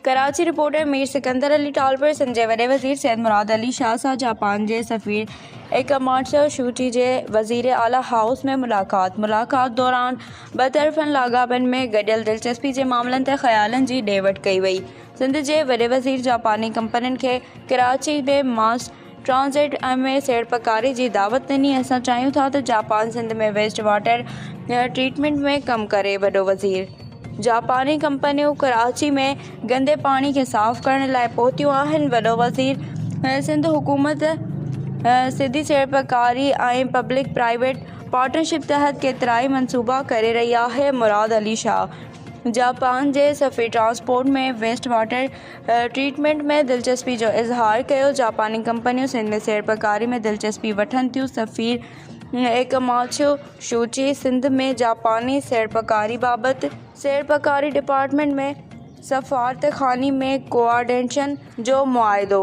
Karachi, reporter, Mir Sikandar Ali Talpur, Sindh جي وڏي وزير سيد مراد علي شاهه سان جاپان جي سفير اڪماٽسو شوچي جي وزير اعليٰ هائوس ۾ ملاقات، ملاقات دوران ٻطرفن لاڳاپن ۾ گڏيل دلچسپي جي معاملن تي خيالن جي ڏي وٺ ڪئي وئي. سنڌ جي وڏي وزير جاپاني ڪمپنين کي ڪراچي ۾ ماس ٽرانزٽ ۾ سيڙپڪاري جي دعوت ڏني، اسان چاهيون ٿا ته Japan Sindh ۾ waste water treatment ۾ ڪم ڪري، وڏو وزير. جاپاني ڪمپنيون ڪراچي ۾ گندي پاڻي کي صاف ڪرڻ لاء پهتيون آهن، وڏو وزير. سنڌ حڪومت سڌي سيڙپڪاري ۽ پبلڪ پرائيويٽ پارٽنرشپ تحت ڪيترائي منصوبا ڪري رهي آهي، مراد علي شاهه. جاپان جي سفير ٽرانسپورٽ ۾ ويسٽ واٽر ٽريٽمينٽ ۾ دلچسپي جو اظهار ڪيو، جاپاني ڪمپنيون سنڌ ۾ سيڙپڪاري ۾ دلچسپي وٺن ٿيون، سفير ايڪماڇو شوچي سنڌ ۾ جاپاني سيڙپڪاري بابت سيڙپڪاري ڊپارٽمينٽ ۾ سفارتخاني ۾ ڪوآرڊينيشن جو معاهدو.